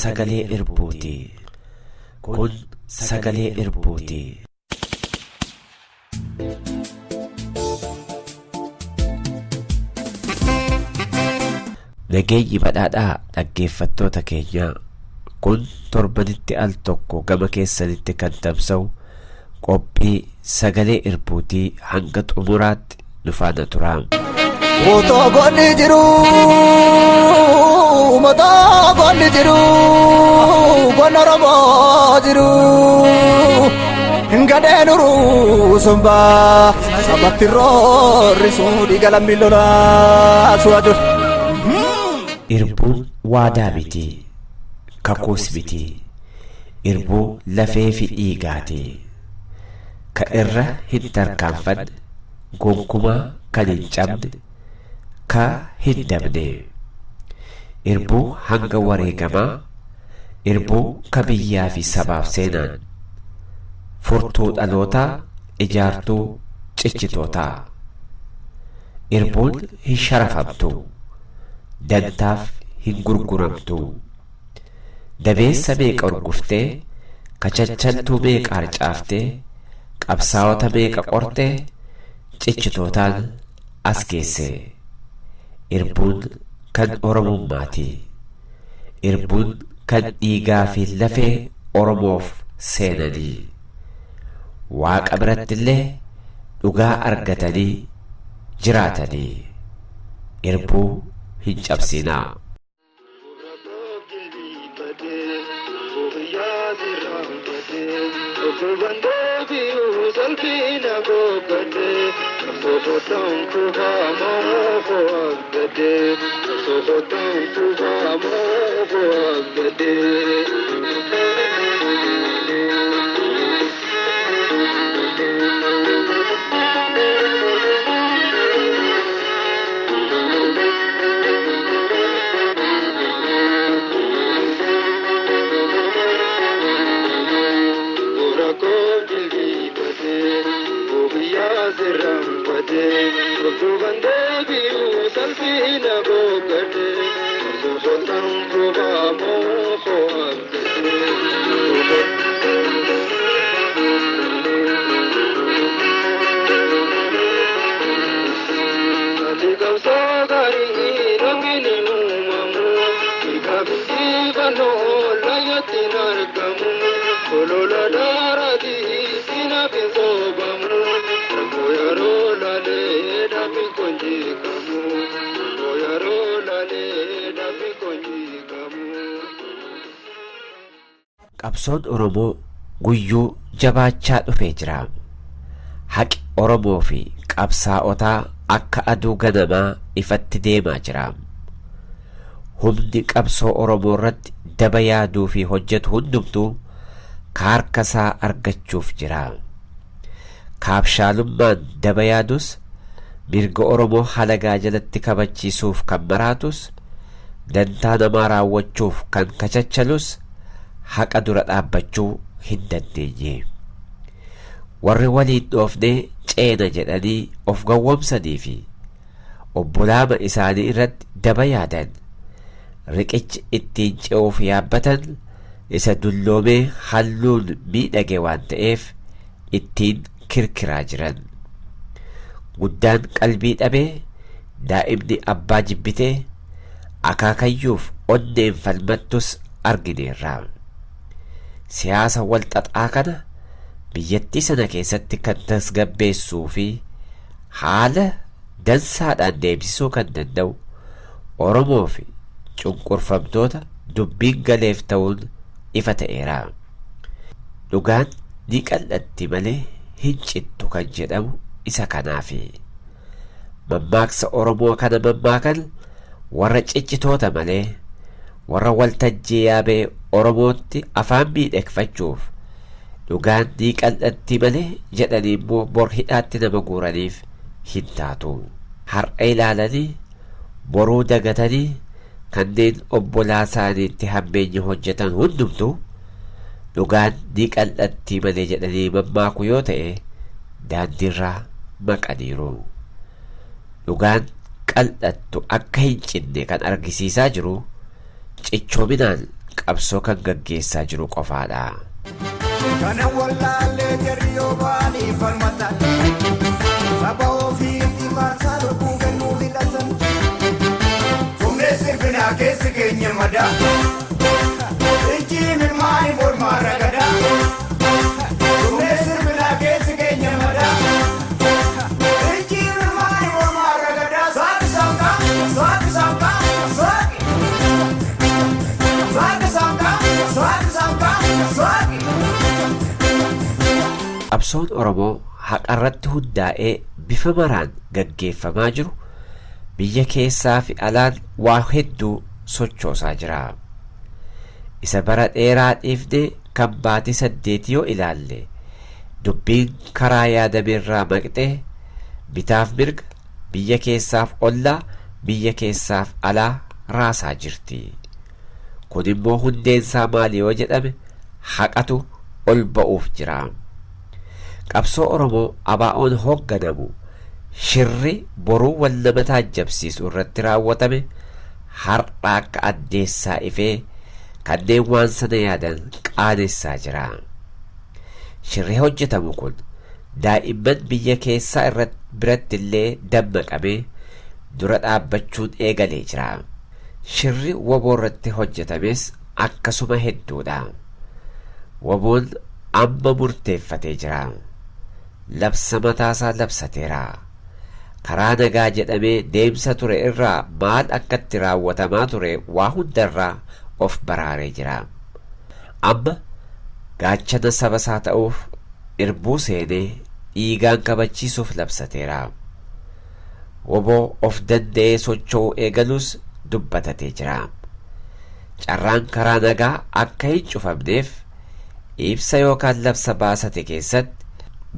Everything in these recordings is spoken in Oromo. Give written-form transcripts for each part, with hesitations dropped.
sagalee irbuuti. Kun sagalee irbuuti. Nageenyi badhaadhaa dhaggeeffattoota keenyaa kun torbanitti al tokko gama keessanitti kan tamsa'u qophii sagalee irbuutii hanga xumuraatti nu faana turaa. Otoo gonni jiru, otoo gonni jiru, gonna Oromoo jiru. Gadheen uruu somba sabatti roorrisu dhiiga lammii lolaa su'a jiru. Irbuun waadaa miti, kakuus miti, irbuu lafee fi dhiigaati. Ka irra hin tarkaanfanne, gonkumaa kan hin cabne, ka hin dabne. Irbuu hanga wareegamaa, irbuu ka biyyaa fi sabaaf seenaan. Furtuu dhalootaa, ijaartuu cichitootaa. Irbuun hin sharafamtu, dantaaf hin gurguramtu. Dabeessa meeqa urguftee, kachachaltuu meeqa harcaaftee, qabsaa'ota meeqa qortee, cichitootaan as geesse. Irbuun kan Oromummaati. Irbuun kan dhiigaa fi lafee Oromoof seenanii. Waaqa birattillee dhugaa argatanii jiraatanii. Irbuu hin cabsinaa. Qabsoon Oromoo guyyuu jabaachaa dhufee jira. Haqi Oromoo fi qabsaa'otaa akka aduu ganamaa ifatti deemaa jira. Humni qabsoo Oromoo irratti daba yaaduu fi hojjetu hundumtuu kaarka isaa argachuuf jira. Kaabshaalummaan daba yaadus, mirga Oromoo halagaa jalatti kabachiisuuf kan maraatus, dantaa namaa raawwachuuf kan kachachalus haqa dura dhaabbachuu hin dandeenye. Warri waliin dhoofnee ceena jedhanii of gowwomsanii fi obbolaama isaanii irratti daba yaadan, riqichi ittiin ce'uuf yaabbatan isa dulloomee halluun miidhage waan ta'eef ittiin kirkiraa jiran. Guddaan qalbii dhabee, daa'imni abbaa jibbitee, akaakayyuuf onneen falmattus argineerra. Siyaasa wal xaxaa kana biyyattii sana keessatti kan tasgabbeessuu fi haala dansaadhaan deemsisuu kan danda'u Oromoo fi cunqurfamtoota dubbiin galeef ta'uun ifa ta'eera. Dhugaan ni qal'atti malee hin cittu kan jedhamu isa kanaafi. Mammaaksa Oromoo kana mammaakan warra ciccitoota malee warra waltajjii yaabee Oromootti afaan miidhagfachuuf dhugaan ni qal'atti malee jedhanii immoo bor hidhaatti nama guuraniif hin taatu. Har'a ilaalanii boruu dagatanii kanneen obbolaa isaaniitti hammeenya hojjetan hundumtuu dhugaan ni qal'atti malee jedhanii mammaaku yoo ta'e daandiirraa maqaniiru. Dhugaan qal'attu akka hin cinne kan argisiisaa jiru cichoominaan qabsoo kan gaggeessaa jiru qofaadha. Kana wallaallee jarri yoo ba'anii falmatan, saba ofiitti faarsaa lubbuu kennuu filatan. Tumnee sirbinaa keessi keenya madaa, ijji milmaanii mormaa ragadaa. Tumnee sirbinaa keessi keenya madaa, ijji milmaanii mormaa ragadaa. Saaqi saaqaa, saaqi saaqaa, saaqi. Saaqi saaqaa, saaqi saaqaa, saaqi. Qabsoon Oromoo haqarratti hundaa'ee bifa maraan gaggeeffamaa jiru biyya keessaa fi alaan waa hedduu sochoosaa jira. Isa bara dheeraa dhiifnee kan baatii 8 yoo ilaalle, dubbiin karaa yaadamerraa maqxee bitaaf mirga, biyya keessaaf ollaa, biyya keessaaf alaa raasaa jirti. Kun immoo hundeensaa maali yoo jedhame, haqatu ol ba'uuf jira. Qabsoo Oromoo ABO'n hoogganamu shirri boruu wal nama taajjabsiisu irratti raawwatame har'a akka addeessaa ifee kanneen waan sana yaadan qaanessaa jira. Shirri hojjetamu kun daa'imman biyya keessaa irratti biratti illee dammaqamee dura dhaabbachuun eegalee jira. Shirri WBO irratti hojjetames akkasuma hedduudha. WBOn amma murteeffatee jira. Labsa mataasaa labsateera. Karaa nagaa jedhamee deemsa ture irraa maal akkatti raawwatamaa ture waa hundarraa of baraaree jira. Amma gaachana saba isaa ta'uuf irbuu seenee dhiigaan kabachiisuuf labsateera. WBO of danda'ee socho'uu eegalus dubbatatee jira. Carraan karaa nagaa akka hin cufamneef ibsa yookaan labsa baasate keessatti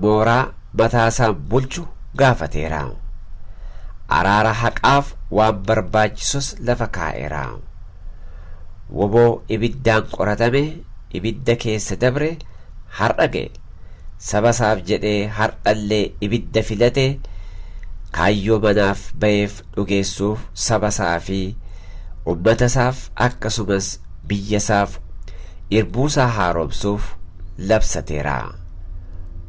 mooraa mataasaan bulchu gaafateera. Araara haqaaf waan barbaachisus lafa kaa'eera. WBO ibiddaan qoratame, ibidda keessa dabre har'a ga'e. Saba isaaf jedhee har'allee ibidda filate, kaayyoo manaaf ba'eef dhugeessuuf saba isaa fi uummata isaaf akkasumas biyya isaaf irbuu isaa haaromsuuf labsateera.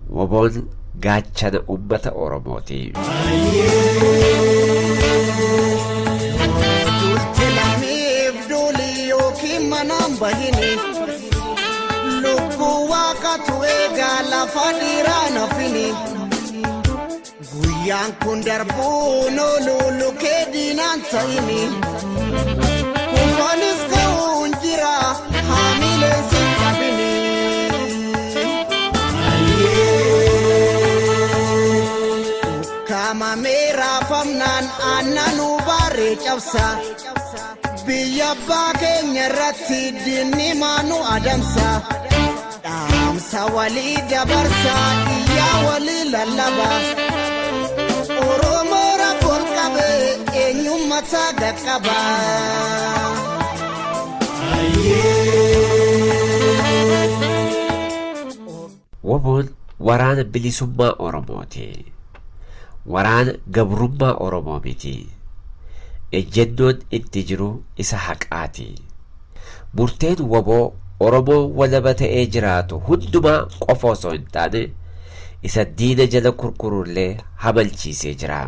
WBOn gaachana uummata Oromooti. Tulte lammiif duuli yookiin manaan bahini, lubbuu waaqatu eegaa lafa dhiiraa nafini. Guyyaan kun darbuun oolu lukee diinaan ta'ini. Kufanis ka'uun jira, haamileen si cabini. Ukkaamamee raafamnaan aannanuu baaree cabsa. Biyya abbaa keenya irratti diinni maanu adamsa. Dhaamsa walii dabarsa, iyyaa walii lallaba. Oromoo rakkoon qabee eenyummataa qaqqaba. WBOn waraana bilisummaa Oromooti. Waraana gabrummaa Oromoo miti. Ejjennoon itti jiru isa haqaati. Murteen WBO Oromoo walaba ta'ee jiraatu hundumaa qofa osoo hin taane isa diina jala kurkurullee hamalchiisee jira.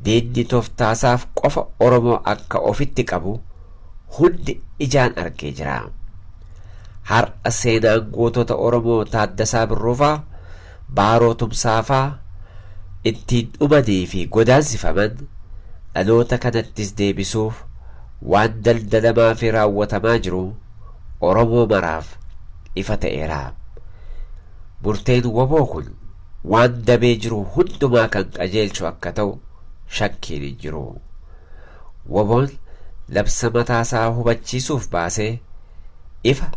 Diinni tooftaasaaf qofa Oromoo akka ofitti qabu hundi ijaan argee jira. Har'a seenaan gootota Oromoo Taaddasaa Birruufaa, Baaroo Tumsaafaa ittiin dhumanii fi godaansifaman dhaloota kanattis deebisuuf waan daldalamaa fi raawwatamaa jiru Oromoo maraaf ifa ta'eera. Murteen WBO kun waan dabee jiru hundumaa kan qajeelchu akka ta'u shakkiin hin jiru. WBOn labsa mataasaa hubachiisuuf baasee ifa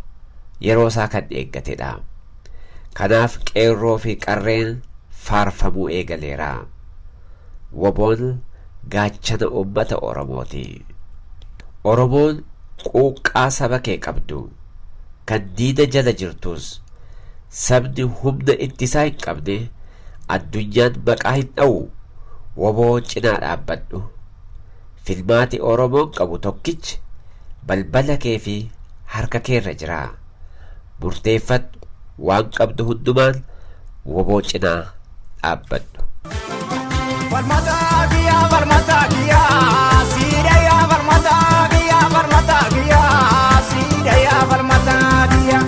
yeroo isaa kan eeggatedha. Kanaaf qeerroo fi qarreen faarfamuu eegaleera. WBOn gaachana uummata Oromooti. Oromoon quuqqaa saba kee qabdu kan diina jala jirtus, sabni humna ittisaa hin qabne addunyaan maqaa hin dha'u, WBO cinaa dhaabbadhu. Filmaati Oromoon qabu tokkichi balbala kee fi harka keerra jira. Murteeffadhu, waan qabdu hundumaan woboo cinaa dhaabbadhu. Falmataa kiyyaa, falmataa kiyyaa, siidayyaa, falmataa kiyyaa, falmataa kiyyaa, siidayyaa, falmataa kiyyaa.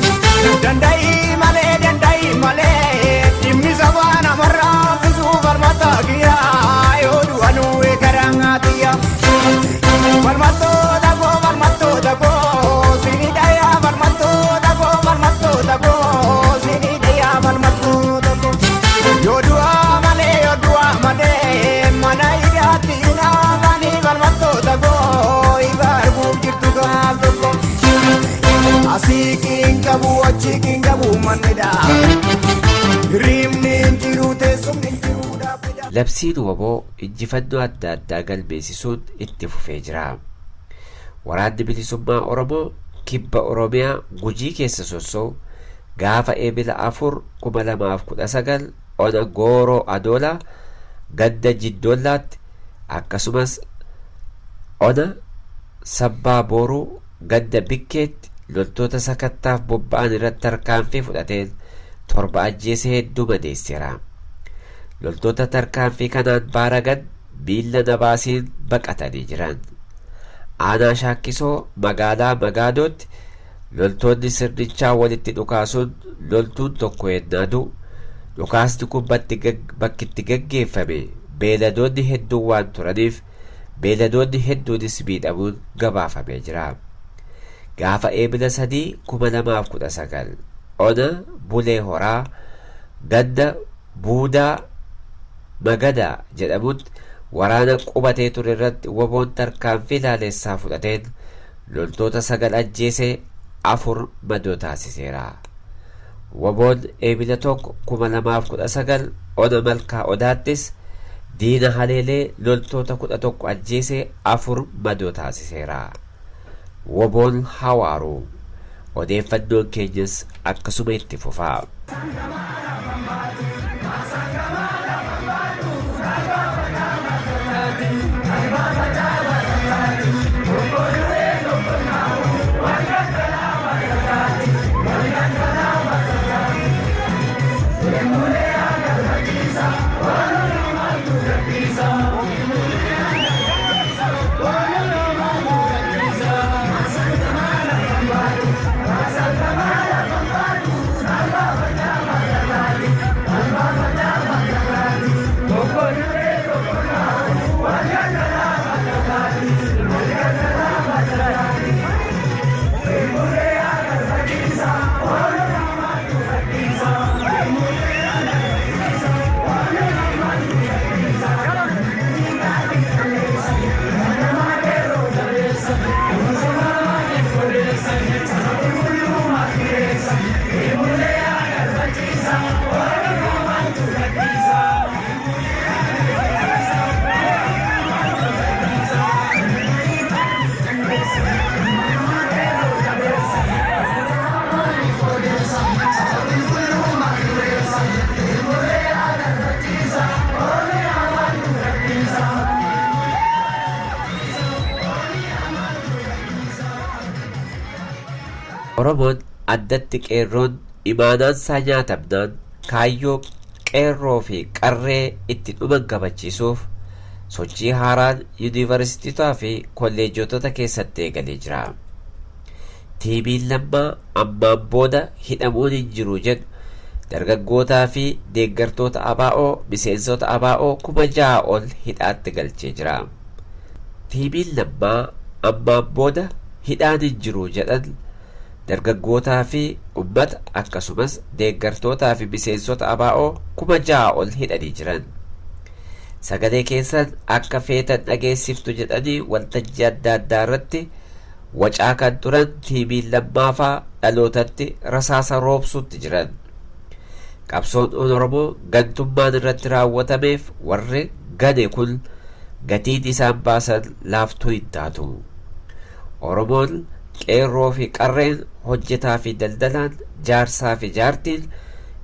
Danda'i malee, danda'i malee, dhimmi sabaa namarraa fisuu, falmataa kiyyaa, yoo du'anuu eegaraa kiyyaa. Falmattoota koo, falmattoota koo, siidayyaa, falmattoota koo, falmattoota koo, siidayyaa, falmattoota koo. Yoo du'aa malee, yoo du'aa malee, mana hidhaatti naafanii, falmattoota koo, ifa arguuf jirtu gaaf tokko. Asii qiin qabu, achi qiin qabu mannidha. Hirribni hin jiru, teessumni hin jiru dhaabbidha. Labsiin woboo injifannoo adda addaa galmeessisuun itti fufee jira. Waraanni Bilisummaa Oromoo kibba Oromiyaa Gujii keessa sossoo'u gaafa Eebila 4, 2019 ona Gooroo Adoolaa ganda Jiddollaatti, akkasumas ona Sabbaa Booruu ganda Bikkeetti loltoota sakattaaf bobba'an irratti tarkaanfii fudhateen 7 ajjeesee hedduu madeesseera. Loltoota tarkaanfii kanaan baaragan miilla nabaasiin baqatanii jiran. Aanaa Shaakkisoo magaalaa Magaadootti loltoonni sirnichaa walitti dhukaasuun loltuun tokko yennaa du'u, dhukaasni kun bakki itti gaggeeffame beeyladoonni hedduun waan turaniif beeyladoonni hedduunis miidhamuun gabaafamee jira. Gaafa Eebila 3, 2019 ona Bulee Horaa ganda Buudaa Magadaa jedhamutti waraana qubatee ture irratti woboon tarkaanfii laalessaa fudhateen loltoota 9 ajjeesee 4 madoo taasiseera. Woboon Eebila 1, 2019 ona Malkaa Odaattis diina haleelee loltoota 11 ajjeesee 4 madoo taasiseera. Woboon hawaaruu odeeffannoon keenyas akkasuma itti fufaa. Oromoon, addatti qeerroon, imaanaan isaa nyaatamnaan kaayyoo qeerroo fi qarree itti dhuman kabachiisuuf sochii haaraan yuunivarsiitiitaa fi kolleejjotota keessatti eegalee jira. Tiimiin Lammaa ammaan booda hidhamuun hin jiru jedhu dargaggootaa fi deeggartoota ABO, miseensota ABO 6,000 ol hidhaatti galchee jira. Tiimiin Lammaa ammaan booda hidhaan hin jiru jedhan dargaggootaa fi ummata, akkasumas deeggartootaa fi miseensota ABO 6,000 ol hidhanii jiran. Sagalee keessan akka feetan dhageessiftu jedhanii waltajjii adda addaa irratti wacaa kan turan tiimiin Lammaafaa dhalootatti rasaasa roobsuutti jiran. Qabsoon Oromoo gantummaan irratti raawwatameef warri gane kun gatiin isaan baasan laaftuu hin taatu. Oromoon, qeerroo fi qarreen, hojjetaa fi daldalaan, jaarsaa fi jaartiin,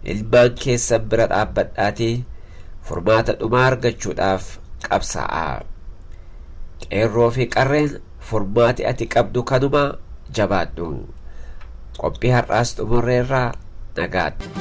ilmaan keessan bira dhaabbadhaatii furmaata dhumaa argachuudhaaf qabsaa'aa. Qeerroo fi qarreen, furmaati ati qabdu kanuma, jabaadhu. Qophii har'aas xumurreerraa, nagaatti.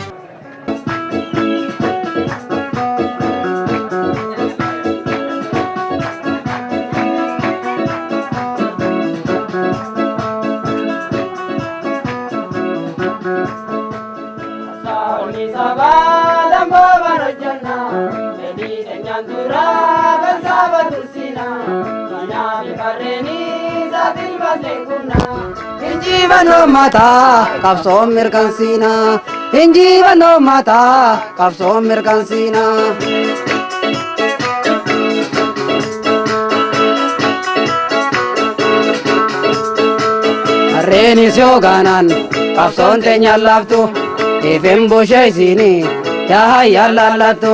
Saawwanni sabaa lambooban hojjanna. Fedhii keenyaan duraa kan saba tursina. Manaa fi farreenii saaxiil baasnee gubna. Injifannoo mataa qabsoon mirkansiina. Injifannoo mataa qabsoon mirkansiina. Harreenis yoo gaanaan qabsoon teenyaan laaftu, ifin busheessini yaa laallattu,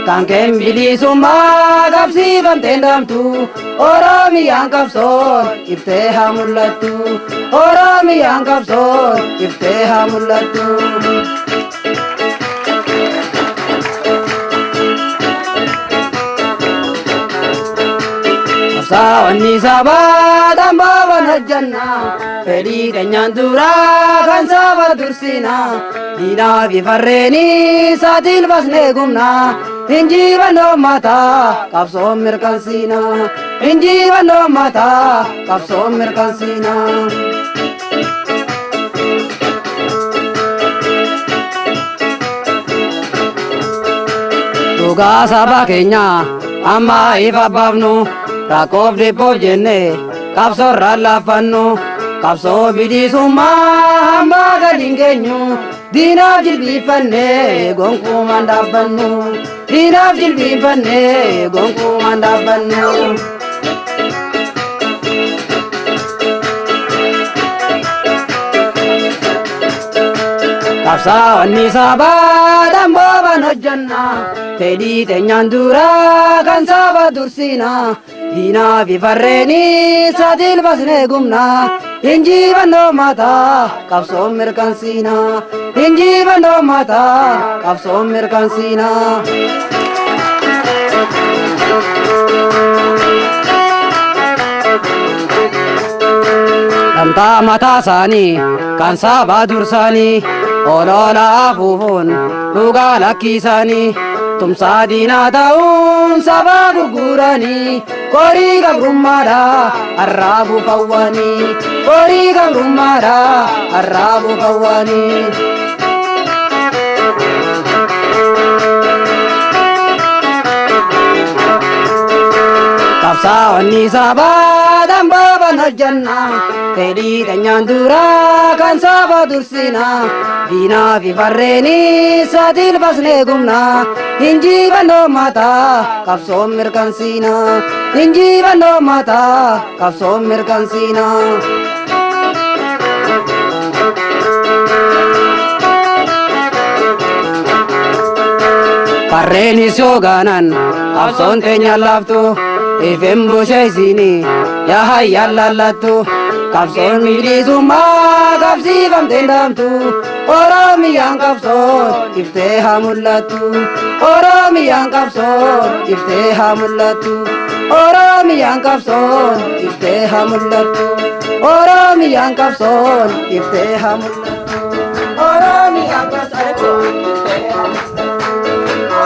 kan keen bilisummaa qabsiifamteen dhaamtu, Oromiyaan qabsoon iftee haa mul'attu, Oromiyaan qabsoon iftee haa mul'attu. Qabsaa'onni sabaa dambaaban hojjanna, fedhii keenyaan duraa kan saba dursina, diinaa fi farreenii saaxiil basnee gumna, injifannoo mataa qabsoon mirkansiina, injifannoo mataa qabsoon mirkansiina. Dhugaa saba keenya amma ifa baafnu, rakkoof dhiphoof jenne qabsoorra laaffannu, qabsoo bilisummaa hamma galiin geenyu, diinaaf jilbiiffanne gonkumaan dhaabbannu, diinaaf jilbiiffanne gonkumaan dhaabbannu. Qabsaa'onni sabaa dambooban hojjanna, fedhii teenyaan duraa kan saba dursina, diinaa fi farreenii saaxiil basnee gumna, injifannoo mataa qabsoon mirkansiina, injifannoo mataa qabsoon mirkansiina. Dhamtaa mataa isaanii kan saba dursaanii, olola afuufuun dhugaa lakkisaanii, tumsaa diinaa ta'uun saba gurguranii, qorii gabrummaadha har'aa buufawwanii, qorii gabrummaadha har'aa buufawwanii. Qabsaa'onni sabaa dambooban hojjanna, fedhii keenyaan duraa kan saba dursina, diinaa fi farreenii saaxiil basnee gumna, injifannoo mataa qabsoon mirkansiina, injifannoo mataa qabsoon mirkansiina. Farreenis yoo gaanan qabsoon teenya laaftu, ifin busheessini yaa hayyaan laallattu, qabsoon bilisummaa qabsiifamteen dhaamtu, Oromiyaan qabsoon iftee haa mul'attu, Oromiyaan qabsoon iftee haa mul'attu, Oromiyaan qabsoon iftee haa mul'attu, Oromiyaan qabsoon iftee haa mul'attu, Oromiyaan qabsoon iftee haa mul'attu.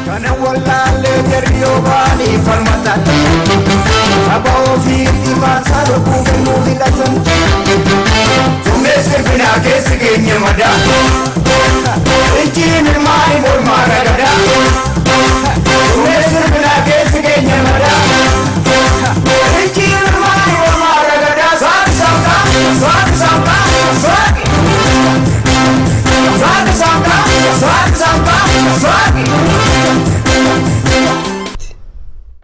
Kana wallaallee jarri yoo ba'anii falmatan, saba ofiitti baansaa lubbuu kennuu filatan. Tumee sirbinaa keessi keenya madaa.